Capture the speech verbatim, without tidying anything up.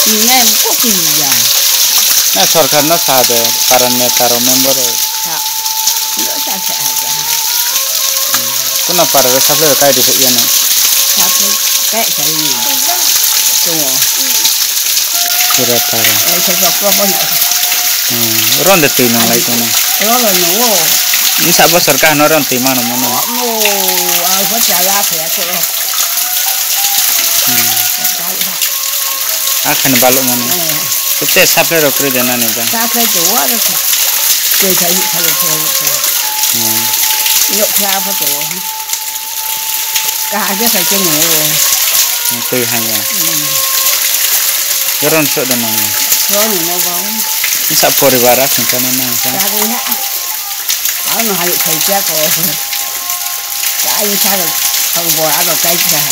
Nai ko ki ya. Na sorkar no sa de, para neta rok member rok. Sa. Yo sa sa sa. Kuna para rok supply rok kai de ya na. Supply kai kai ni. Tumo. Kira para. Ai sa sa ko bo na. Hmm, ronde twi nang lai tong. Ronde no wo. Ni sa bo sorkar no ron twi mano mano. No, a ko chala phe ko. Hmm. Akhani balok mani. Eh. Tei supply rok kwrwi de nani jang. Supply to wa rok. Tei sai sai sai. Hmm. Yok kha pha to. Ka ha je sai ke no. Tei hanya. Hmm. Yoron so de nani. So ni no ba. Sa poribar akhani kana na jang. Ka de ha. Ano hai sai cha ko. Ka ai sa ko. Ko bo aro kai cha.